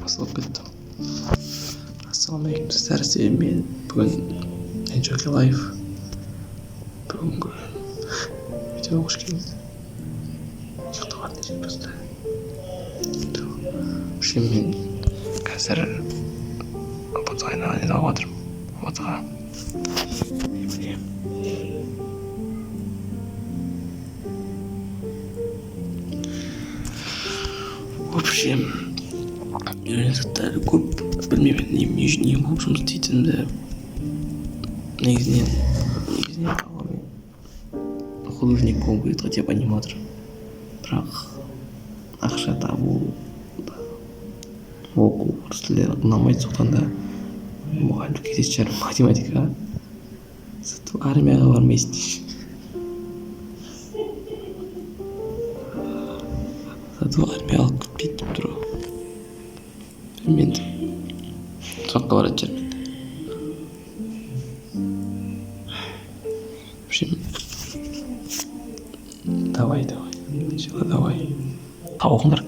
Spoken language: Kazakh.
Басылып кетті. Ассалаумағалейкум, достар! Сіздермен бүгін Enjoy Life. Бүгінгі видеоға қош келдіңіздер. Ұйықтап жатыр просто. В общем, мен қазір ҰБТ дайындалып жатырмын, ҰБТ ға. Міне, в общем, үйренген заттар көп. Білмеймін, не болып жұмыс істейтінімді. Негізінен мен художник болғым келеді ғой, типа аниматор, бірақ ақша табу да, оқу, орыс тілі ұнамайды, сондықтан да мұғалімдікке кететін шығармын, математикаға. Зато армияға бармайсың дейсің, зато армия алып кетпейді деп тұр ғой. Білмеймін енді, соққа баратын шығармын енді. В общем, давай, давай, давай, оқыңдар.